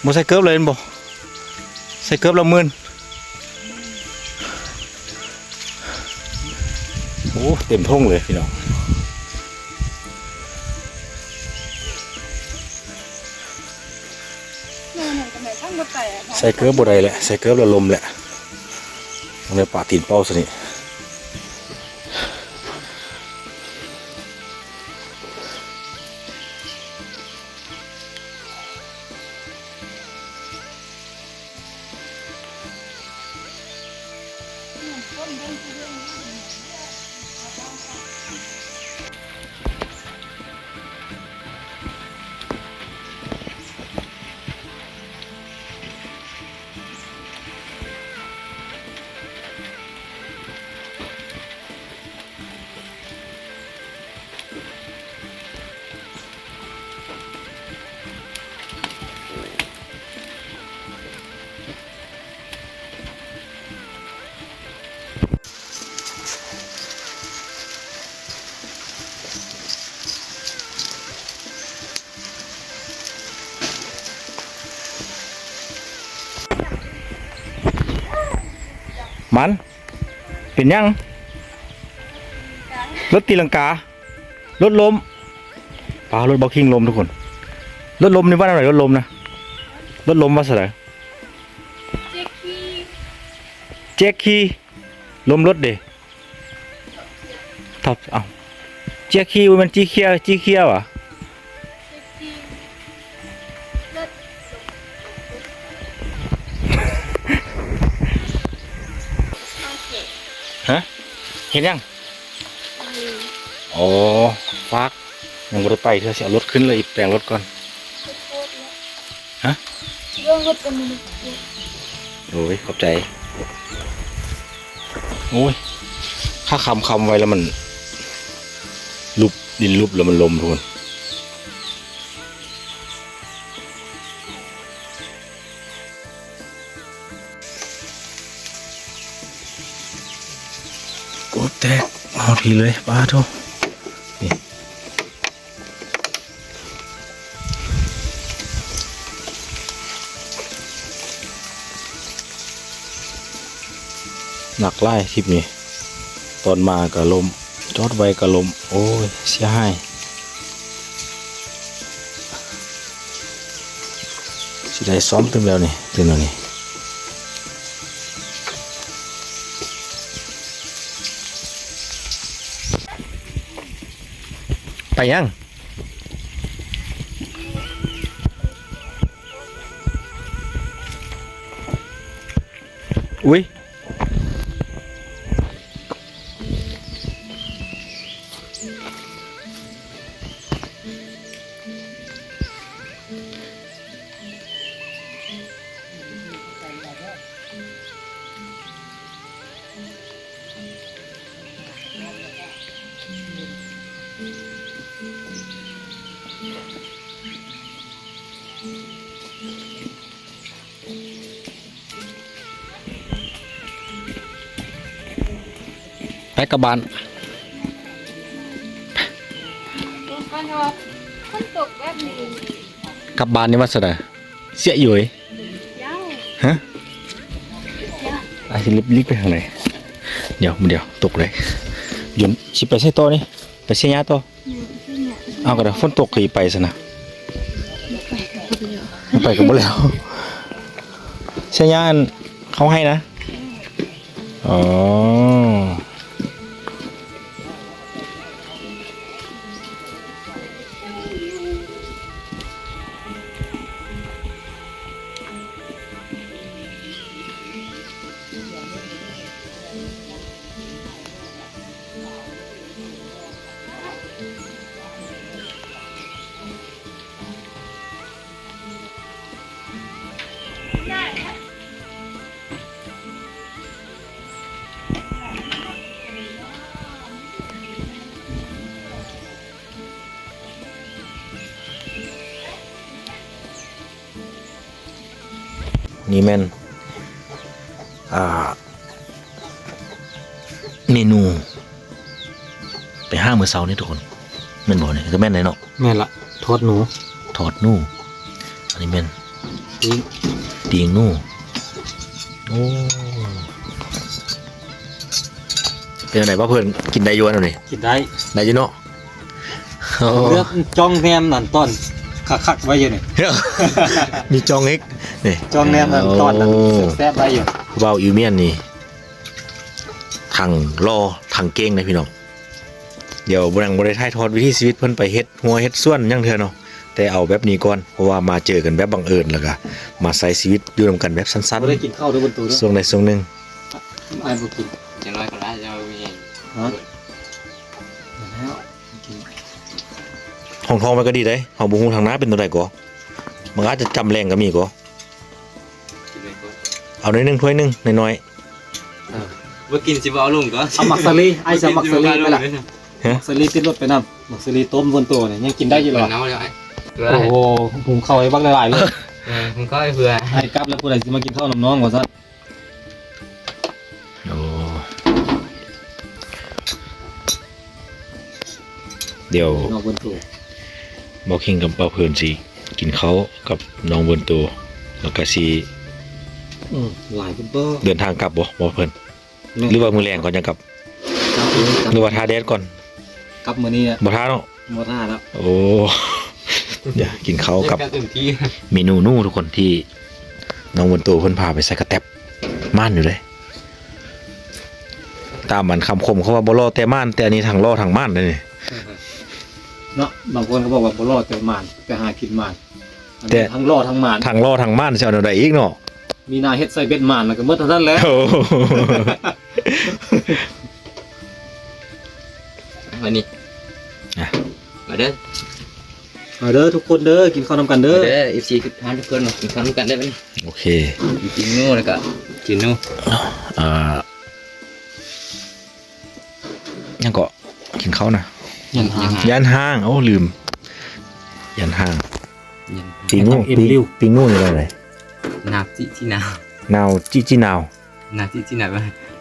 ບໍ່ໃສ່ເກີບເລີຍແມ່ນບໍ່? ໃສ່ເກີບລະມື່ນ. ໂອ້ ເຕັມຖົງເລີຍພີ່ນ້ອງ ໃສ່ເກີບບໍ່ໄດ້ແຫຼະ ໃສ່ເກີບແລ້ວລົ້ມແຫຼະ ຕ້ອງໄດ້ປະຕີນເປົ້າຊະນີ້. ມັນ ເປັນຫຍັງ? ລົດຕີລັງກາ ລົດລົ້ມ ປາ ລົດເບົາຄິງລົ້ມທຸກຄົນ ລົດລົ້ມນີ້ວ່າແນວໃດ? ລົດລົ້ມນະ ລົດລົ້ມວ່າຊັ້ນໃດ? ແຈັກຄີ ແຈັກຄີ ລົ້ມລົດເດ ທັບ ເອົ້າ ແຈັກຄີ ບໍ່ແມ່ນຈີເຄຍ ຈີເຄຍຫວາ? ຮະ? ເຮັດຫຍັງ? ອໍ ຟາກ ຍັງບໍ່ໄດ້ໄປເທື່ອ ຊິເອົາລົດຂຶ້ນ ແລ້ວອີກແປງລົດກ່ອນ. ຮະ? ເລື່ອງລົດກັນນີ້ ໂອ້ຍ ຂອບໃຈ. ໂອ້ຍ ຖ້າຄຳຄຳໄວ້ແລ້ວມັນຫຼຸບ ດິນຫຼຸບແລ້ວມັນລົມພຸ້ນ. ໂອ້ ແຕກຮອດພີ້ເລີຍ ປາໂທ້ ນີ້. ໜັກຫຼາຍທຣິບນີ້ ຕອນມາກະລົ້ມ ຈອດໄວ້ກະລົ້ມ. ໂອ້ຍ ເສຍຫາຍ. ຊິໄດ້ຊ້ອມຕື່ມແລ້ວນີ້ ຕື່ມແລ້ວນີ້. ໄປຫຍັງ? ອຸ້ຍ. ໄປກັບບ້ານ. ຝົນຕົກແບບນີ້ ກັບບ້ານນີ້ວ່າຊັ້ນນະ. ເສຍຢູ່ເອີຍ. ເຈົ້າ. ຮະ? ເຈົ້າ. ອາ ຊິລິບ ລິບໄປທາງໃດ? ດຽວ ດຽວ ຕົກເລີຍ. ຢູ່ ຊິໄປໃສຕໍ່ນີ້? ໄປເຊຍາຕໍ່? ອືມ ໄປເຊຍາ. ເອົາ ກໍໄດ້ ຝົນຕົກກໍຊິໄປຊັ້ນນະ. ບໍ່ໄປກໍບໍ່ແລ້ວ ບໍ່ໄປກໍບໍ່ແລ້ວ. ເຊຍາ ອັນ ເຂົາໃຫ້ນະ? ອໍ. ນີ້ແມ່ນ ອ່າ ເມນູ ໄປຫາມື້ເຊົ້ານີ້ທຸກຄົນ ແມ່ນບໍ່ນີ້? ກໍແມ່ນແຫຼະເນາະ. ແມ່ນລະ ທອດໜູ ທອດໜູ. ອັນນີ້ແມ່ນ ປີງ ປີງໜູ. ໂອ້ ເປັນຈັ່ງໃດ ບ່າວເພິ່ນ ກິນໄດ້ຢູ່ບໍ່ນີ້? ກິນໄດ້ ໄດ້ຢູ່ເນາະ. ໂອ້ ເລືອກຈ້ອງແນມນັ້ນຕອນຄັກໆໄວ້ຢູ່ນີ້ ມີຈ້ອງອີກນີ້ ຈ້ອງແນມນັ້ນຕອນນັ້ນ ໂອ້ ແຊບໆໄວ້ຢູ່. ບ່າວອິວມຽນນີ້ ທັງຫຼໍ່ທັງເກັ່ງເດ້ພີ່ນ້ອງ. ດຽວບໍ່ ຍັງບໍ່ໄດ້ຖ່າຍທອດວິຖີຊີວິດເພິ່ນໄປເຮັດຮົ້ວເຮັດສວນຫຍັງເທື່ອເນາະ ແຕ່ເອົາແບບນີ້ກ່ອນ ເພາະວ່າມາເຈີກັນແບບບັງເອີນ ແລ້ວກະມາໃຊ້ຊີວິດຢູ່ນຳກັນແບບສັ້ນໆ. ບໍ່ໄດ້ກິນເຂົ້າເດີ້ ບົນໂຕເດີ້ ຊ່ວງໃດຊ່ວງໜຶ່ງ. ອ້າຍບໍ່ກິນ ຢ່າງໜ້ອຍກໍໄດ້ ເຈົ້າມີແຮງ. ຮະ? ກິນແລ້ວ ຫ້ອງທ້ອງໄວ້ກໍດີເດ້ ເຮົາບໍ່ຮູ້ທາງໜ້າເປັນຈັ່ງໃດກໍ ມັນອາດຈະຈຳແລງກໍມີກໍ. ເອົາໜ້ອຍໜຶ່ງ ຖ້ວຍໜຶ່ງນ້ອຍໆ. ເອີ ບໍ່ກິນຊິບໍ່ເອົາລົງກໍ. ເອົາໝາກສາລີ ອ້າຍຊິເອົາໝາກສາລີໄປລະ. ຮະ? ໝາກສາລີຕິດລົດໄປນຳ. ໝາກສາລີຕົ້ມບົນໂຕນີ້ຍັງກິນໄດ້ຢູ່ລະ. ໂອ້ໂຫ ຫຸງເຂົ້າໃຫ້ບັກຫຼາຍໆເລີຍ. ເອີ ຫຸງເຂົ້າໃຫ້ເພື່ອ ໃຫ້ກັບແລ້ວ ຜູ້ໃດຊິມາກິນເຂົ້ານຳນ້ອງວ່າຊັ້ນ. ໂອ້ ດຽວ ນ້ອງເບິ່ນໂຕ ບໍ່ຄິງກັບປ້າເພິ່ນຊິກິນເຂົ້າກັບນ້ອງເບິ່ນໂຕ ແລ້ວກະຊິ ອືມ ຫຼາຍເພິ່ນບໍ່ ເດີນທາງກັບບໍ່ ບໍ່ເພິ່ນ? ແມ່ນ ຫຼືວ່າມື້ແລງກ່ອນຈັ່ງກັບ? ກັບເລີຍ ກັບ ຫຼືວ່າຖ້າແດດກ່ອນ? ກັບມື້ນີ້ແຫຼະ ບໍ່ຖ້າເນາະ. ບໍ່ຖ້າແລ້ວ. ໂອ້ ດຽວກິນເຂົ້າກັບເມນູໜູທຸກຄົນ ທີ່ນ້ອງບົນໂຕເພິ່ນພາໄປໃສ່ກະແຕັບ ມ່ານຢູ່ເດ້. ຕາມອັນຄຳຄົມເຂົາວ່າບໍ່ຫຼໍ່ແຕ່ມ່ານ ແຕ່ອັນນີ້ທັງຫຼໍ່ທັງມ່ານເດ້ນີ້ ເນາະ. ບາງຄົນເຂົາບອກວ່າບໍ່ຫຼໍ່ແຕ່ມ່ານ ແຕ່ຫາກິນມ່ານ. ແຕ່ທັງຫຼໍ່ທັງມ່ານ ທັງຫຼໍ່ທັງມ່ານຊິເອົາແນວໃດອີກເນາະ? ມີໜ້າເຮັດໃສ່ເບັດໝານແລ້ວກໍໝົດເທົ່ານັ້ນແຫຼະ. ໂອ້ ມານີ້ ອ່ະ ມາເດີ້. ມາເດີທຸກຄົນເດີ ກິນເຂົ້ານຳກັນເດີ ເດີ ເອັຟຊີ ທຸກທ່ານທຸກຄົນ ມາກິນເຂົ້ານຳກັນເດີບັດນີ້. ໂອເຄ ກິນໜູແລ້ວກໍກິນໜູ ອ່າ ຫຍັງເກາະ ກິນເຂົ້ານະ ຢ້ານຮ້າງ ຢ້ານຮ້າງ ໂອ້ ລືມ ຢ້ານຮ້າງ ຢ້ານຮ້າງ ປີ້ງູ ປີ້ງ ປີ້ງງູນີ້ວ່າໃດ? ໜາວ ຈິ ຈິໜາວ ໜາວ ຈິ ຈິໜາວ ໜາວ ຈິ ຈິໜາວ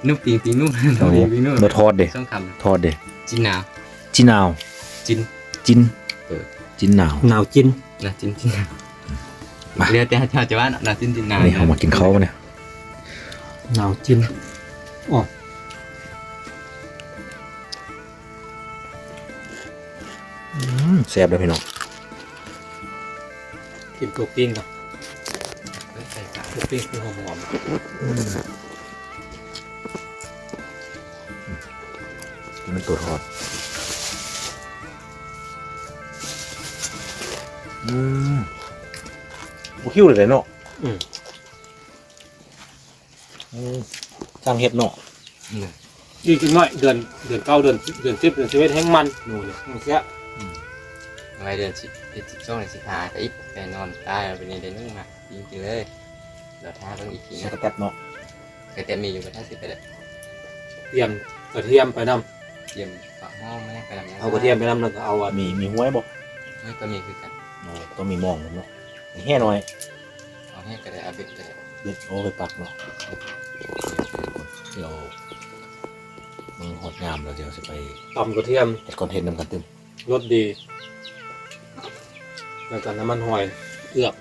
ນຸບ ປີ້ງ ປີ້ງນຸບ ໂອ້ ປີ້ງນຸບ ແລ້ວທອດເດ? ສອງຄຳ ທອດເດ? ຈິໜາວ ຈິໜາວ ຈິນ ຈິນ ເອີ ຈິນໜາວ ໜາວຈິນ ໜາວຈິນ ຈິນໜາວ ມາ ແລ້ວແຕ່ເຈົ້າຈະວ່າເນາະ ໜາວຈິນ ຈິນໜາວ. ນີ້ເຮົາມາກິນເຂົ້າມື້ນີ້ ໜາວຈິນ ອໍ ອືມ ແຊບເດີພີ່ນ້ອງ. ກິນຕົວປີ້ງກ່ອນ ຕົວປີ້ງຄືຫອມໆ ອືມ ກິນນຳຕົວທອດ ອືມ ບໍ່ຫິວເລີຍເນາະ ອືມ. ອືມ ຊ່າງເຮັດເນາະ ອືມ ອີກໜ້ອຍເດືອນ ເດືອນເກົ້າ ເດືອນສິບ ເດືອນສິບ ເດືອນສິບເອັດ ແຮງມັນ ໜູນີ້ ມັນແຊບ ອືມ ໄວ້ເດືອນສິບເອັດ ສິບສອງ ສິບຫ້າ ໄປອີກ ໄປນອນຕາຍ ເອົາໄປນີ້ໄດ້ໜຶ່ງໝາກ ກິນ ກິນເລີຍ ລໍຖ້າເບິ່ງອີກທີ ໃສ່ກະແຕັບເນາະ ກະແຕັບມີຢູ່ ກະແຕັບຊິໄປແລ້ວ ຕຽມກະທຽມໄປນຳ ຕຽມຜັກຫອມມານຳ ໄປນຳ ເອົາກະທຽມໄປນຳ ແລ້ວກໍເອົາ ມີ ມີຫວຍບໍ່? ຫວຍກໍມີຄືກັນ ໂອ້ ຕ້ອງມີມອງນຳເນາະ ແຫນ້ອຍ ເອົາແຫກໍໄດ້ ເອົາເບັດກໍໄດ້ ເບັດ ໂອ້ ໄປປັກເນາະ ດຽວ ມື້ຮອດຍາມແລ້ວ ດຽວຊິໄປຕຳກະທຽມ ເຮັດຄອນເທັນນຳກັນຕື່ມ ລົດດີ ແລ້ວກໍນ້ຳມັນຫອຍເອືອກ.